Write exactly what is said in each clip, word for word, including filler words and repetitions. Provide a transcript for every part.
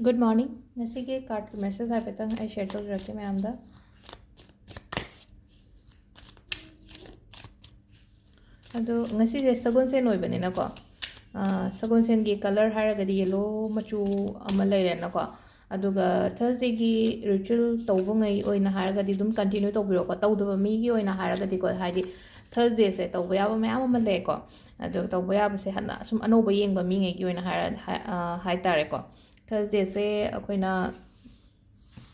Good morning. ꯉꯁꯤꯒꯤ cardꯀꯤ message ꯍꯥꯏꯐꯦꯠꯇꯪ ꯑꯩ share ꯇꯧꯖꯔꯛꯀꯦ ꯃꯌꯥꯝꯗ꯫ ꯑꯗꯣ ꯉꯁꯤꯁꯦ ꯁꯒꯣꯜꯁꯦꯟ ꯑꯣꯏꯕꯅꯤꯅꯀꯣ, ꯑꯥ, ꯁꯒꯣꯜꯁꯦꯟꯒꯤ colour ꯍꯥꯏꯔꯒꯗꯤ yellow ꯃꯆꯨ ꯑꯃ ꯂꯩꯔꯦꯅꯀꯣ꯫ ꯑꯗꯨꯒ Thursdayꯒꯤ ritual ꯇꯧꯕꯉꯩ ꯑꯣꯏꯅ ꯍꯥꯏꯔꯒꯗꯤ ꯑꯗꯨꯝ continue ꯇꯧꯕꯤꯔꯣꯀꯣ꯫ ꯇꯧꯗꯕ ꯃꯤꯒꯤ ꯑꯣꯏꯅ ꯍꯥꯏꯔꯒꯗꯤꯀꯣ, ꯍꯥꯏꯗꯤ Thursdayꯁꯦ ꯇꯧꯕ ꯌꯥꯕ ꯃꯌꯥꯝ ꯑꯃ ꯂꯩꯀꯣ꯫ ꯑꯗꯣ ꯇꯧꯕ ꯌꯥꯕꯁꯦ ꯍꯥꯟꯅ ꯁꯨꯝ ꯑꯅꯧꯕ ꯌꯦꯡꯕ ꯃꯤꯉꯩꯒꯤ ꯑꯣꯏꯅ ꯍꯥꯏꯔ-, ꯍꯥꯏ-, ꯑꯥ, ꯍꯥꯏꯇꯥꯔꯦꯀꯣ꯫ Thursdayꯁꯦ ꯑꯩꯈꯣꯏꯅ,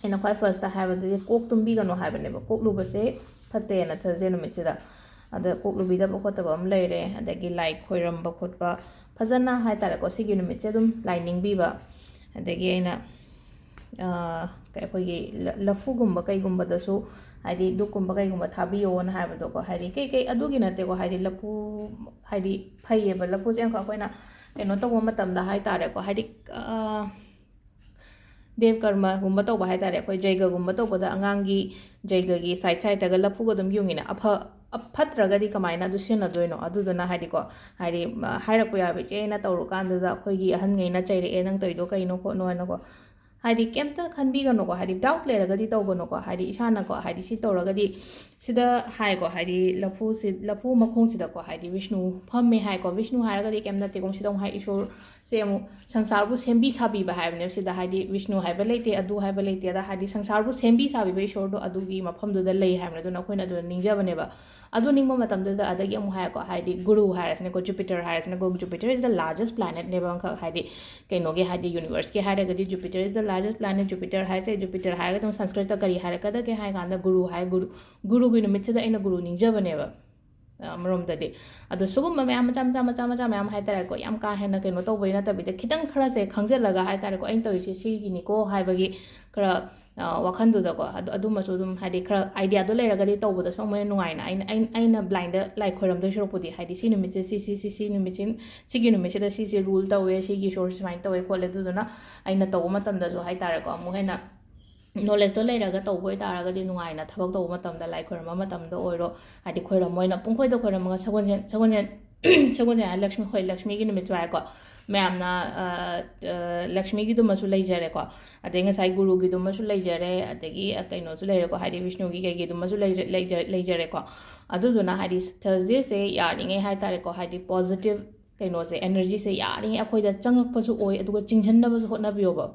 ꯑꯩꯅ ꯈ꯭ꯋꯥꯏ firstꯇ ꯍꯥꯏꯕꯗꯗꯤ ꯀꯣꯛ ꯇꯨꯝꯕꯤꯒꯅꯨ ꯍꯥꯏꯕꯅꯦꯕ꯫ ꯀꯣꯛ ꯂꯨꯕꯁꯦ ꯐꯠꯇꯦꯅ Thursday ꯅꯨꯃꯤꯠꯁꯤꯗ꯫ ꯑꯗ ꯀꯣꯛ ꯂꯨꯕꯤꯗꯕ ꯈꯣꯠꯇꯕ ꯑꯃ ꯂꯩꯔꯦ, ꯑꯗꯒꯤ ꯂꯥꯏ ꯈꯣꯏꯔꯝꯕ ꯈꯣꯠꯄ ꯐꯖꯅ ꯍꯥꯏꯇꯥꯔꯦꯀꯣ, ꯁꯤꯒꯤ ꯅꯨꯃꯤꯠꯁꯦ ꯑꯗꯨꯝ ꯂꯥꯏ ꯅꯤꯡꯕꯤꯕ꯫ ꯑꯗꯒꯤ ꯑꯩꯅ, ꯑꯥ, ꯀ-, ꯑꯩꯈꯣꯏꯒꯤ ꯂ-, ꯂꯐꯨꯒꯨꯝꯕ ꯀꯩꯒꯨꯝꯕꯗꯁꯨ, ꯍꯥꯏꯗꯤ ꯙꯨꯞꯀꯨꯝꯕ ꯀꯩꯒꯨꯝꯕ ꯊꯥꯕꯤꯌꯣꯅ ꯍꯥꯏꯕꯗꯣꯀꯣ, ꯍꯥꯏꯗꯤ ꯀꯩ ꯀꯩ ꯑꯗꯨꯒꯤ ꯅꯠꯇꯦꯀꯣ, ꯍꯥꯏꯗꯤ ꯂꯐꯨ, ꯍꯥꯏꯗꯤ ꯐꯩꯌꯦꯕ ꯂꯐꯨꯁꯦ꯫ ꯑꯃꯈꯛ ꯑꯩꯈꯣꯏꯅ ꯀꯩꯅꯣ ꯇꯧꯕ ꯃꯇꯝꯗ ꯍꯥꯏꯇꯥꯔꯦꯀꯣ, ꯍꯥꯏꯗꯤ, ꯑꯥ, ꯗꯦꯕ ꯀꯔꯃꯒꯨꯝꯕ ꯇꯧꯕ ꯍꯥꯏꯇꯥꯔꯦ, ꯑꯩꯈꯣꯏ ꯖꯩꯒꯒꯨꯝꯕ ꯇꯧꯕꯗ ꯑꯉꯥꯡꯒꯤ ꯖꯩꯒꯒꯤ side sideꯇꯒ ꯂꯐꯨꯒ ꯑꯗꯨꯝ ꯌꯨꯡꯉꯤꯅ, ꯑꯐ-, ꯑ-, ꯐꯠꯇ꯭ꯔꯒꯗꯤ ꯀꯃꯥꯏꯅ ꯑꯗꯨ ꯁꯤꯖꯤꯟꯅꯗꯣꯏꯅꯣ? ꯑꯗꯨꯗꯨꯅ ꯍꯥꯏꯗꯤꯀꯣ, ꯍꯥꯏꯗꯤ, ꯃ-, ꯍꯥꯏꯔꯛꯄ ꯌꯥꯎꯋꯦꯕ, "ꯏꯆꯦ, ꯑꯩꯅ ꯇꯧꯔꯨꯀꯥꯟꯗꯨꯗ ꯑꯩꯈꯣꯏꯒꯤ ꯑꯍꯟꯉꯩꯅ ꯆꯩꯔꯛꯑꯦ, ꯅꯪ ꯇꯧꯔꯤꯗꯣ ꯀꯩꯅꯣ ꯈꯣꯠꯅꯣ" ꯍꯥꯏꯅꯀꯣ꯫ ꯍꯥꯏꯗꯤ ꯀꯩꯝꯇ ꯈꯟꯕꯤꯒꯅꯨꯀꯣ, ꯍꯥꯏꯗꯤ doubt ꯂꯩꯔꯒꯗꯤ ꯇꯧꯒꯅꯨꯀꯣ, ꯍꯥꯏꯗꯤ ꯏꯁꯥꯅꯀꯣ, ꯍꯥꯏꯗꯤ ꯁꯤ ꯇꯧꯔꯒꯗꯤ ꯁꯤꯗ ꯍꯥꯏꯀꯣ, ꯍꯥꯏꯗꯤ ꯂꯐꯨꯁꯤ, ꯂꯐꯨ ꯃꯈꯣꯡꯁꯤꯗꯀꯣ, ꯍꯥꯏꯗꯤ ꯕꯤꯁꯅꯨ ꯐꯝꯃꯦ ꯍꯥꯏꯀꯣ, ꯕꯤꯁꯅꯨ ꯍꯥꯏꯔꯒꯗꯤ ꯀꯩꯝ ꯅꯠꯇꯦꯀꯣ, ꯁꯤꯗ ꯑꯃꯨꯛ ꯍꯥꯏ ꯏꯁꯣꯔꯁꯦ ꯑꯃꯨꯛ ꯁꯪꯁꯥꯔꯕꯨ ꯁꯦꯝꯕꯤ ꯁꯥꯕꯤꯕ ꯍꯥꯏꯕꯅꯦꯕ ꯁꯤꯗ, ꯍꯥꯏꯗꯤ ꯕꯤꯁꯅꯨ ꯍꯥꯏꯕ ꯂꯩꯇꯦ, ꯑꯗꯨ ꯍꯥꯏꯕ ꯂꯩꯇꯦ, ꯑꯗ ꯍꯥꯏꯗꯤ ꯁꯪꯁꯥꯔꯕꯨ ꯁꯦꯝꯕꯤ ꯁꯥꯕꯤꯕ ꯏꯁꯣꯔꯗꯣ ꯑꯗꯨꯒꯤ ꯃꯐꯝꯗꯨꯗ ꯂꯩ ꯍꯥꯏꯕꯅꯦ꯫ ꯑꯗꯨꯅ ꯑꯩꯈꯣꯏꯅ ꯑꯗꯨꯗ ꯅꯤꯡꯖꯕꯅꯦꯕ꯫ ꯑꯗꯨ ꯅꯤꯡꯕ ꯃꯇꯝꯗꯨꯗ ꯑꯗꯒꯤ ꯑꯃꯨꯛ ꯍꯥꯏꯔꯀꯣ, ꯍꯥꯏꯗꯤ ꯒꯨꯔꯨ ꯍꯥꯏꯔꯁꯤꯅꯦꯀꯣ, Jupiter ꯍꯥꯏꯔꯁꯤꯅꯦꯀꯣ, Jupiter is the largest planetꯅꯦꯕ ꯑꯃꯈꯛ, ꯍꯥꯏꯗꯤ ꯀꯩꯅꯣꯒꯤ, ꯍꯥꯏꯗꯤ universeꯀꯤ ꯍꯥꯏꯔꯒꯗꯤ Jupiter is the largest planet꯫ Jupiter ꯍꯥꯏꯁꯦ, Jupiter ꯍꯥꯏꯔꯒ ꯑꯗꯨꯝ ꯁꯪꯁꯀ꯭ꯔꯤꯠꯇ ꯀꯔꯤ ꯍꯥꯏꯔꯛꯀꯗꯒꯦ ꯍꯥꯏ ꯀꯥꯟꯗ ꯒꯨꯔꯨ ꯍꯥꯏ, ꯒꯨꯔꯨ, ꯒꯨꯔꯨꯒꯤ ꯅꯨꯃꯤꯠꯁꯤꯗ ꯑꯩꯅ ꯒꯨꯔꯨ ꯅꯤꯡꯖꯕꯅꯦꯕ꯫ ꯑꯃꯔꯣꯝꯗꯗꯤ꯫ ꯑꯗꯣ ꯁꯤꯒꯨꯝꯕ ꯃꯌꯥꯝ ꯃꯆꯥ, ꯃꯆꯥ, ꯃꯆꯥ, ꯃꯆꯥ ꯃꯌꯥꯝ ꯍꯥꯏꯇꯥꯔꯦꯀꯣ, ꯌꯥꯝ ꯀꯥ ꯍꯦꯟꯅ ꯀꯩꯅꯣ ꯇꯧꯕꯩ ꯅꯠꯇꯕꯤꯗ, ꯈꯤꯇꯪ ꯈꯔꯁꯦ ꯈꯪꯖꯤꯜꯂꯒ ꯍꯥꯏꯇꯥꯔꯦꯀꯣ, ꯑꯩꯅ ꯇꯧꯔꯤꯁꯦ ꯁꯤꯒꯤꯅꯤꯀꯣ ꯍꯥꯏꯕꯒꯤ ꯈꯔ, ꯑ, ꯋꯥꯈꯟꯗꯨꯗꯀꯣ, ꯑꯗꯨ, ꯑꯗꯨꯃꯁꯨ ꯑꯗꯨꯝ ꯍꯥꯏꯗꯤ ꯈꯔ ideaꯗꯣ ꯂꯩꯔꯒꯗꯤ ꯇꯧꯕꯗꯁꯨ ꯑꯃꯨꯛ ꯍꯦꯟꯅ ꯅꯨꯡꯉꯥꯏꯅ, ꯑꯩꯅ, ꯑꯩꯅ, ꯑꯩꯅ blindꯗ ꯂꯥꯏ ꯈꯣꯏꯔꯝꯗꯣꯏ ꯁꯔꯨꯛꯄꯨꯗꯤ, ꯍꯥꯏꯗꯤ ꯁꯤ ꯅꯨꯃꯤꯠꯁꯦ ꯁꯤ, ꯁꯤ, ꯁꯤ, ꯁꯤ ꯅꯨꯃꯤꯠꯁꯤ, ꯁꯤꯒꯤ ꯅꯨꯃꯤꯠꯁꯤꯗ ꯁꯤꯁꯦ rule ꯇꯧꯋꯦ, ꯁꯤꯒꯤ ꯏꯁꯣꯔꯁꯦ ꯁꯨꯃꯥꯏꯅ ꯇꯧꯋꯦ ꯈꯣꯠꯂꯦ, ꯑꯗꯨꯗꯨꯅ ꯑꯩꯅ ꯇꯧꯕ ꯃꯇꯝꯗꯁꯨ ꯍꯥꯏꯇꯥꯔꯦꯀꯣ, ꯑꯃꯨꯛ ꯍꯦꯟꯅ knowledgeꯇꯣ ꯂꯩꯔꯒ ꯇꯧꯕ ꯑꯣꯏꯇꯥꯔꯒꯗꯤ ꯅꯨꯡꯉꯥꯏꯅ ꯊꯕꯛ ꯇꯧꯕ ꯃꯇꯝꯗ, ꯂꯥꯏ ꯈꯣꯏꯔꯝꯕ ꯃꯇꯝꯗ ꯑꯣꯏꯔꯣ, ꯍꯥꯏꯗꯤ ꯈꯣꯏꯔꯝꯕ ꯑꯣꯏꯅ ꯄꯨꯡꯈꯣꯏꯗ ꯈꯣꯏꯔꯝꯃꯒ ꯁꯒꯣꯜꯁꯦꯟ, ꯁꯒꯣꯜꯁꯦꯟ ꯁꯒꯣꯜꯁꯦꯟ ꯍꯥꯏ ꯂꯛꯁꯃꯤ, ꯍꯣꯏ, ꯂꯛꯁꯃꯤꯒꯤ ꯅꯨꯃꯤꯠꯁꯨ ꯍꯥꯏꯀꯣ꯫ ꯃꯌꯥꯝꯅ, ꯑ, ꯑ, ꯂꯛꯁꯃꯤꯒꯤꯗꯨꯃꯁꯨ ꯂꯩꯖꯔꯦꯀꯣ, ꯑꯗꯩ ꯉꯁꯥꯏ ꯒꯨꯔꯨꯒꯤꯗꯨꯃꯁꯨ ꯂꯩꯖꯔꯦ, ꯑꯗꯒꯤ, ꯑ, ꯀꯩꯅꯣꯁꯨ ꯂꯩꯔꯦꯀꯣ, ꯍꯥꯏꯗꯤ ꯋꯤꯁꯅꯨꯒꯤ ꯀꯩꯒꯤꯗꯨꯃꯁꯨ ꯂꯩꯖ-, ꯂꯩꯖ-, ꯂꯩꯖꯔꯦꯀꯣ꯫ ꯑꯗꯨꯗꯨꯅ ꯍꯥꯏꯗꯤ ꯊꯔꯁꯗꯦꯁꯦ ꯌꯥꯔꯤꯉꯩ ꯍꯥꯏ ꯇꯥꯔꯦꯀꯣ, ꯍꯥꯏꯗꯤ ꯄꯣꯖꯤꯇꯤꯚ ꯀꯩꯅꯣꯁꯦ, ꯑꯦꯅꯔꯖꯤꯁꯦ ꯌꯥꯔꯤꯉꯩ ꯑꯩꯈꯣꯏꯗ ꯆꯪꯉꯛꯄꯁꯨ ꯑꯣꯏ, ꯑꯗꯨꯒ ꯆꯤꯡꯁꯤꯟꯅꯕꯁꯨ ꯍꯣꯠꯅꯕꯤꯌꯣꯕ꯫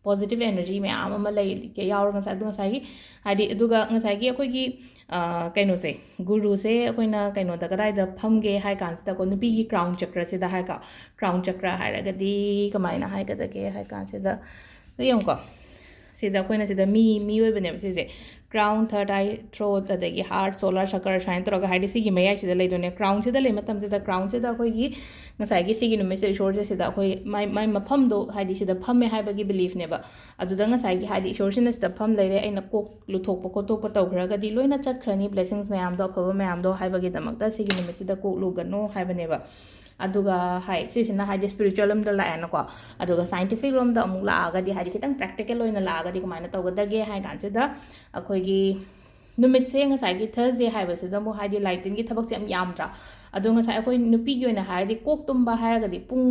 ꯄꯣꯖꯤꯇꯤꯚ ꯑꯦꯅꯔꯖꯤ ꯃꯌꯥꯝ ꯑꯃ ꯂꯩ, ꯌꯥꯎꯔꯒ ꯉꯁꯥꯏ, ꯑꯗꯨ ꯉꯁꯥꯏꯒꯤ, ꯍꯥꯏꯗꯤ, ꯑꯗꯨꯒ ꯉꯁꯥꯏꯒꯤ ꯑꯩꯈꯣꯏꯒꯤ, ꯑ, ꯀꯩꯅꯣꯁꯦ, ꯒꯨꯔꯨꯁꯦ ꯑꯩꯈꯣꯏꯅ ꯀꯩꯅꯣꯗ ꯀꯗꯥꯏꯗ ꯐꯝꯒꯦ ꯍꯥꯏ ꯀꯥꯟꯁꯤꯗꯀꯣ, ꯅꯨꯄꯤꯒꯤ ꯀ꯭ꯔꯥꯎꯟ ꯆꯀ꯭ꯔꯁꯤꯗ ꯍꯥꯏꯀꯣ, ꯀ꯭ꯔꯥꯎꯟ ꯆꯀ꯭ꯔ ꯍꯥꯏꯔꯒꯗꯤ ꯀꯃꯥꯏꯅ ꯍꯥꯏꯒꯗꯒꯦ ꯍꯥꯏ ꯀꯥꯟꯁꯤꯗ, ꯁꯤꯗ ꯌꯦꯡꯉꯨꯀꯣ, ꯁꯤꯗ ꯑꯩꯈꯣꯏꯅ ꯁꯤꯗ ꯃꯤ, ꯃꯤꯑꯣꯏꯕꯅꯦꯕ ꯁꯤꯁꯦ, ꯀ꯭ꯔꯥꯎꯟ, ꯊꯔꯠ ꯑꯥꯏ, ꯊ꯭ꯔꯣꯠ, ꯑꯗꯒꯤ ꯍꯥꯔꯠ, ꯁꯣꯂꯔ ꯆꯀ꯭ꯔ ꯁꯨꯃꯥꯏꯅ ꯇꯧꯔꯒ, ꯍꯥꯏꯗꯤ ꯁꯤꯒꯤ ꯃꯌꯥꯏꯁꯤꯗ ꯂꯩꯗꯣꯏꯅꯦ꯫ ꯀ꯭ꯔꯥꯎꯟꯁꯤꯗ ꯂꯩ ꯃꯇꯝꯁꯤꯗ, ꯀ꯭ꯔꯥꯎꯟꯁꯤꯗ ꯑꯩꯈꯣꯏꯒꯤ ꯉꯁꯥꯏꯒꯤ ꯁꯤꯒꯤ ꯅꯨꯃꯤꯠꯁꯤꯗ ꯏꯁꯣꯔꯁꯦ ꯁꯤꯗ ꯑꯩꯈꯣꯏ ꯃꯥꯏ, ꯃꯥꯏ ꯃꯐꯝꯗꯣ, ꯍꯥꯏꯗꯤ ꯁꯤꯗ ꯐꯝꯃꯦ ꯍꯥꯏꯕꯒꯤ ꯕꯤꯂꯤꯐꯅꯦꯕ꯫ ꯑꯗꯨꯗ ꯉꯁꯥꯏꯒꯤ, ꯍꯥꯏꯗꯤ ꯏꯁꯣꯔꯁꯤꯅ ꯁꯤꯗ ꯐꯝ ꯂꯩꯔꯦ, ꯑꯩꯅ ꯀꯣꯛ ꯂꯨꯊꯣꯛꯄ ꯈꯣꯠꯇꯣꯛꯄ ꯇꯧꯈ꯭ꯔꯒꯗꯤ ꯂꯣꯏꯅ ꯆꯠꯈ꯭ꯔꯅꯤ, ꯕ꯭ꯂꯦꯁꯤꯡꯁ ꯃꯌꯥꯝꯗꯣ, ꯑꯐꯕ ꯃꯌꯥꯝꯗꯣ ꯍꯥꯏꯕꯒꯤꯗꯃꯛꯇ ꯁꯤꯒꯤ ꯅꯨꯃꯤꯠꯁꯤꯗ ꯀꯣꯛ ꯂꯨꯒꯅꯨ ꯍꯥꯏꯕꯅꯦꯕ꯫ ꯑꯗꯨꯒ ꯍꯥꯏ, ꯁꯤꯁꯤꯅ ꯍꯥꯏꯗꯤ ꯁ꯭ꯄꯤꯔꯤꯆꯨꯋꯦꯜ ꯂꯣꯝꯗ ꯂꯥꯛꯑꯦꯅꯀꯣ꯫ ꯑꯗꯨꯒ ꯁꯥꯏꯟꯇꯤꯐꯤꯛ ꯂꯣꯝꯗ ꯑꯃꯨꯛ ꯂꯥꯛꯑꯒꯗꯤ, ꯍꯥꯏꯗꯤ ꯈꯤꯇꯪ ꯄ꯭ꯔꯦꯛꯇꯤꯀꯦꯜ ꯑꯣꯏꯅ ꯂꯥꯛꯑꯒꯗꯤ ꯀꯃꯥꯏꯅ ꯇꯧꯒꯗꯒꯦ ꯍꯥꯏ ꯀꯥꯟꯁꯤꯗ, ꯑꯩꯈꯣꯏꯒꯤ ꯅꯨꯃꯤꯠꯁꯦ ꯉꯁꯥꯏꯒꯤ ꯊꯔꯁꯗꯦ ꯍꯥꯏꯕꯁꯤꯗ ꯑꯃꯨꯛ, ꯍꯥꯏꯗꯤ ꯂꯥꯏꯇꯤꯟꯒꯤ ꯊꯕꯛꯁꯦ ꯌꯥꯝ ꯌꯥꯝꯗ꯭ꯔꯥ? ꯑꯗꯣ ꯉꯁꯥꯏ ꯑꯩꯈꯣꯏ ꯅꯨꯄꯤꯒꯤ ꯑꯣꯏꯅ ꯍꯥꯏꯔꯗꯤ ꯀꯣꯛ ꯇꯨꯝꯕ ꯍꯥꯏꯔꯒꯗꯤ ꯄꯨꯡ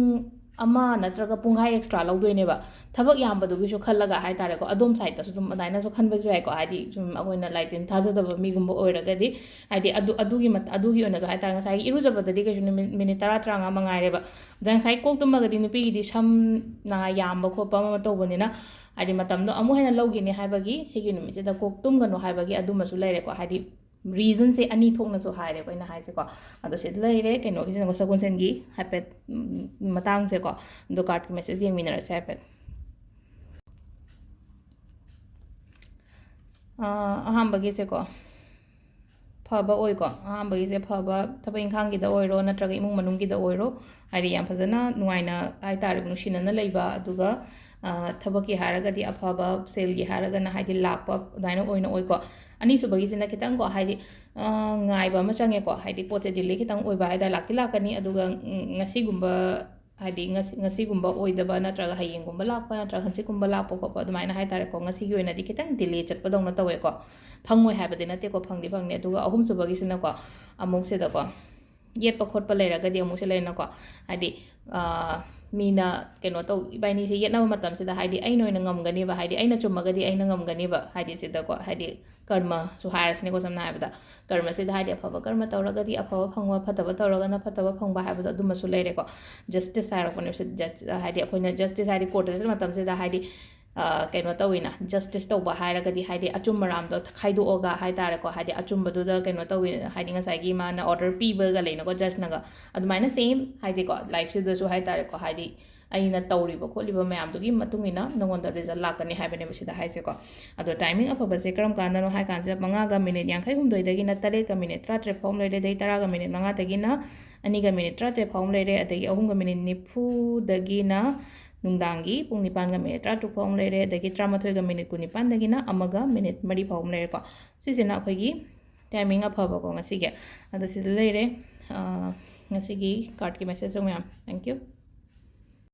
ꯑꯃ ꯅꯠꯇ꯭ꯔꯒ ꯄꯨꯡꯈꯥꯏ ꯑꯦꯛꯁꯇ꯭ꯔꯥ ꯂꯧꯗꯣꯏꯅꯦꯕ꯫ ꯊꯕꯛ ꯌꯥꯝꯕꯗꯨꯒꯤꯁꯨ ꯈꯜꯂꯒ ꯍꯥꯏ ꯇꯥꯔꯦꯀꯣ, ꯑꯗꯣꯝ ꯁꯥꯏꯗꯠꯇꯁꯨ ꯑꯗꯨꯝ ꯑꯗꯨꯃꯥꯏꯅꯁꯨ ꯈꯟꯕꯁꯨ ꯌꯥꯏꯀꯣ, ꯍꯥꯏꯗꯤ ꯁꯨꯝ ꯑꯩꯈꯣꯏꯅ ꯂꯥꯏꯇꯤꯟ ꯊꯥꯖꯗꯕ ꯃꯤꯒꯨꯝꯕ ꯑꯣꯏꯔꯒꯗꯤ, ꯍꯥꯏꯗꯤ ꯑꯗꯨ, ꯑꯗꯨꯒꯤ ꯃꯠ-, ꯑꯗꯨꯒꯤ ꯑꯣꯏꯅꯁꯨ ꯍꯥꯏ ꯇꯥꯔꯦ, ꯉꯁꯥꯏꯒꯤ ꯏꯔꯨꯖꯕꯗꯗꯤ ꯀꯩꯁꯨ ꯅꯨꯃꯤꯠ, ꯃꯤꯅꯤꯠ ꯇꯔꯥ ꯇꯔꯥꯃꯉꯥ ꯃꯉꯥꯏꯔꯦꯕ꯫ ꯑꯗ ꯉꯁꯥꯏ ꯀꯣꯛ ꯇꯨꯝꯃꯒꯗꯤ ꯅꯨꯄꯤꯒꯤꯗꯤ ꯁꯝꯅ ꯌꯥꯝꯕ ꯈꯣꯠꯄ ꯑꯃ ꯑꯃ ꯇꯧꯕꯅꯤꯅ, ꯍꯥꯏꯗꯤ ꯃꯇꯝꯗꯣ ꯑꯃꯨꯛ ꯍꯦꯟꯅ ꯂꯧꯈꯤꯅꯤ ꯍꯥꯏꯕꯒꯤ, ꯁꯤꯒꯤ ꯅꯨꯃꯤꯠꯁꯤꯗ ꯀꯣꯛ ꯇꯨꯝꯒꯅꯨ ꯍꯥꯏꯕꯒꯤ ꯑꯗꯨꯃꯁꯨ ꯂꯩꯔꯦꯀꯣ, ꯍꯥꯏꯗꯤ ꯔꯤꯖꯟꯁꯦ ꯑꯅꯤ ꯊꯣꯛꯅꯁꯨ ꯍꯥꯏꯔꯦꯕ ꯑꯩꯅ ꯍꯥꯏꯁꯦꯀꯣ꯫ ꯑꯗꯣ ꯁꯤꯗ ꯂꯩꯔꯦ ꯀꯩꯅꯣꯒꯤꯁꯤꯅꯀꯣ, ꯁꯒꯣꯜꯁꯦꯟꯒꯤ ꯍꯥꯏꯐꯦꯠ, ꯎꯝ, ꯃꯇꯥꯡꯁꯦꯀꯣ꯫ ꯑꯗꯣ ꯀꯥꯔꯠꯀꯤ ꯃꯦꯁꯦꯖ ꯌꯦꯡꯃꯤꯟꯅꯔꯁꯦ ꯍꯥꯏꯐꯦꯠ꯫ ꯑꯥ, ꯑꯍꯥꯟꯕꯒꯤꯁꯦꯀꯣ, ꯐꯕ ꯑꯣꯏꯀꯣ꯫ ꯑꯍꯥꯟꯕꯒꯤꯁꯦ ꯐꯕ, ꯊꯕꯛ ꯏꯪꯈꯥꯡꯒꯤꯗ ꯑꯣꯏꯔꯣ ꯅꯠꯇ꯭ꯔꯒ ꯏꯃꯨꯡ ꯃꯅꯨꯡꯒꯤꯗ ꯑꯣꯏꯔꯣ, ꯍꯥꯏꯗꯤ ꯌꯥꯝ ꯐꯖꯅ ꯅꯨꯡꯉꯥꯏꯅ ꯍꯥꯏ ꯇꯥꯔꯦ, ꯅꯨꯡꯁꯤꯅꯅ ꯂꯩꯕ, ꯑꯗꯨꯒ, ꯑ, ꯊꯕꯛꯀꯤ ꯍꯥꯏꯔꯒꯗꯤ ꯑꯐꯕ, ꯁꯦꯜꯒꯤ ꯍꯥꯏꯔꯒꯅ ꯍꯥꯏꯗꯤ ꯂꯥꯛꯄ ꯑꯗꯨꯃꯥꯏꯅ ꯑꯣꯏꯅ ꯑꯣꯏꯀꯣ꯫ ꯑꯅꯤꯁꯨꯕꯒꯤꯁꯤꯅ ꯈꯤꯇꯪꯀꯣ, ꯍꯥꯏꯗꯤ, ꯑ, ꯉꯥꯏꯕ ꯑꯃ ꯆꯪꯉꯦꯀꯣ, ꯍꯥꯏꯗꯤ ꯄꯣꯠꯁꯦ ꯗꯤꯂꯦ ꯈꯤꯇꯪ ꯑꯣꯏꯕ ꯍꯥꯏ ꯇꯥꯔꯦ, ꯂꯥꯛꯇꯤ ꯂꯥꯛꯀꯅꯤ, ꯑꯗꯨꯒ, ꯎꯝ, ꯉꯁꯤꯒꯨꯝꯕ, ꯍꯥꯏꯗꯤ ꯉꯁꯤ, ꯉꯁꯤꯒꯨꯝꯕ ꯑꯣꯏꯗꯕ ꯅꯠꯇ꯭ꯔꯒ ꯍꯌꯦꯡꯒꯨꯝꯕ ꯂꯥꯛꯄ ꯅꯠꯇ꯭ꯔꯒ ꯍꯪꯆꯤꯠꯀꯨꯝꯕ ꯂꯥꯛꯄ ꯈꯣꯠꯄ ꯑꯗꯨꯃꯥꯏꯅ ꯍꯥꯏ ꯇꯥꯔꯦꯀꯣ, ꯉꯁꯤꯒꯤ ꯑꯣꯏꯅꯗꯤ ꯈꯤꯇꯪ ꯗꯤꯂꯦ ꯆꯠꯄꯗꯧꯅ ꯇꯧꯋꯦꯀꯣ꯫ ꯐꯪꯉꯣꯏ ꯍꯥꯏꯕꯗꯤ ꯅꯠꯇꯦꯀꯣ, ꯐꯪꯗꯤ ꯐꯪꯅꯤ꯫ ꯑꯗꯨꯒ ꯑꯍꯨꯝꯁꯨꯕꯒꯤꯁꯤꯅꯀꯣ, ꯑꯃꯨꯛ ꯁꯤꯗꯀꯣ, ꯌꯦꯠꯄ ꯈꯣꯠꯄ ꯂꯩꯔꯒꯗꯤ ꯑꯃꯨꯛꯁꯨ ꯂꯩꯅꯀꯣ, ꯍꯥꯏꯗꯤ, ꯑ, ꯃꯤꯅ ꯀꯩꯅꯣ ꯇꯧ, ꯏꯕꯥꯅꯤꯁꯦ ꯌꯦꯠꯅꯕ ꯃꯇꯝꯁꯤꯗ ꯍꯥꯏꯗꯤ ꯑꯩꯅ ꯑꯣꯏꯅ ꯉꯝꯒꯅꯦꯕ, ꯍꯥꯏꯗꯤ ꯑꯩꯅ ꯆꯨꯝꯃꯒꯗꯤ ꯑꯩꯅ ꯉꯝꯒꯅꯦꯕ, ꯍꯥꯏꯗꯤ ꯁꯤꯗꯀꯣ, ꯍꯥꯏꯗꯤ ꯀꯔꯃꯁꯨ ꯍꯥꯏꯔꯁꯤꯅꯦꯀꯣ, ꯁꯝꯅ ꯍꯥꯏꯔꯕꯗ ꯀꯔꯃꯁꯤꯗ ꯍꯥꯏꯗꯤ ꯑꯐꯕ ꯀꯔꯃ ꯇꯧꯔꯒꯗꯤ ꯑꯐꯕ ꯐꯪꯕ, ꯐꯠꯇꯕ ꯇꯧꯔꯒꯅ ꯐꯠꯇꯕ ꯐꯪꯕ ꯍꯥꯏꯕꯗꯣ ꯑꯗꯨꯃꯁꯨ ꯂꯩꯔꯦꯀꯣ꯫ Justice ꯍꯥꯏꯔꯛꯄꯅꯦꯕ ꯁꯤ, judge, ꯍꯥꯏꯗꯤ ꯑꯩꯈꯣꯏꯅ justice ꯍꯥꯏꯗꯤ courtꯇ ꯆꯠꯄ ꯃꯇꯝꯁꯤꯗ ꯍꯥꯏꯗꯤ, ꯑ, ꯀꯩꯅꯣ ꯇꯧꯋꯤꯅ, justice ꯇꯧꯕ ꯍꯥꯏꯔꯒꯗꯤ ꯍꯥꯏꯗꯤ ꯑꯆꯨꯝꯕ ꯑꯔꯥꯟꯗꯣ ꯈꯥꯏꯗꯣꯛꯑꯒ ꯍꯥꯏ ꯇꯥꯔꯦꯀꯣ, ꯍꯥꯏꯗꯤ ꯑꯆꯨꯝꯕꯗꯨꯗ ꯀꯩꯅꯣ ꯇꯧꯋꯤ, ꯍꯥꯏꯗꯤ ꯉꯁꯥꯏꯒꯤ ꯃꯥꯅ order ꯄꯤꯕꯒ ꯂꯩꯅꯀꯣ, judgeꯅꯒ, ꯑꯗꯨꯃꯥꯏꯅ same ꯍꯥꯏꯗꯤꯀꯣ, lifeꯁꯤꯗꯁꯨ ꯍꯥꯏ ꯇꯥꯔꯦꯀꯣ, ꯍꯥꯏꯗꯤ ꯑꯩꯅ ꯇꯧꯔꯤꯕ ꯈꯣꯠꯂꯤꯕ ꯃꯌꯥꯝꯗꯨꯒꯤ ꯃꯇꯨꯡ ꯏꯟꯅ ꯅꯉꯣꯟꯗ result ꯂꯥꯛꯀꯅꯤ ꯍꯥꯏꯕꯅꯦꯕ ꯁꯤꯗ ꯍꯥꯏꯁꯦꯀꯣ꯫ ꯑꯗꯣ timing ꯑꯐꯕꯁꯦ ꯀꯔꯝ ꯀꯥꯟꯗꯅꯣ ꯍꯥꯏ ꯀꯥꯟꯁꯤꯗ ꯃꯉꯥꯒ minute ꯌꯥꯡꯈꯩ ꯍꯨꯝꯗꯣꯏꯗꯒꯤꯅ ꯇꯔꯦꯠꯀ minute ꯇꯔꯥꯇꯔꯦꯠ ꯐꯥꯎ ꯑꯃ ꯂꯩꯔꯦ, ꯑꯗꯩ ꯇꯔꯥꯒ minute ꯃꯉꯥꯗꯒꯤꯅ ꯑꯅꯤꯒ minute ꯇꯔꯥꯇꯔꯦꯠ ꯐꯥꯎ ꯑꯃ ꯂꯩꯔꯦ, ꯑꯗꯒꯤ ꯑꯍꯨꯝꯒ minute ꯅꯤꯐꯨꯗꯒꯤꯅ ꯅꯨꯡꯗꯥꯡꯒꯤ ꯄꯨꯡ ꯅꯤꯄꯥꯟꯒ minute ꯇꯔꯥꯇꯔꯨꯛ ꯐꯥꯎ ꯑꯃ ꯂꯩꯔꯦ, ꯑꯗꯒꯤ ꯇꯔꯥꯃꯥꯊꯣꯏꯒ minute ꯀꯨꯟꯅꯤꯄꯥꯟꯗꯒꯤꯅ ꯑꯃꯒ minute ꯃꯔꯤ ꯐꯥꯎ ꯑꯃ ꯂꯩꯔꯦꯀꯣ꯫ ꯁꯤꯁꯤꯅ ꯑꯩꯈꯣꯏꯒꯤ timing ꯑꯐꯕꯀꯣ ꯉꯁꯤꯒꯤ꯫ ꯑꯗꯣ ꯁꯤꯗ ꯂꯩꯔꯦ꯫ ꯑ, ꯉꯁꯤꯒꯤ cardꯀꯤ message ꯃꯌꯥꯝ꯫ Thank you꯫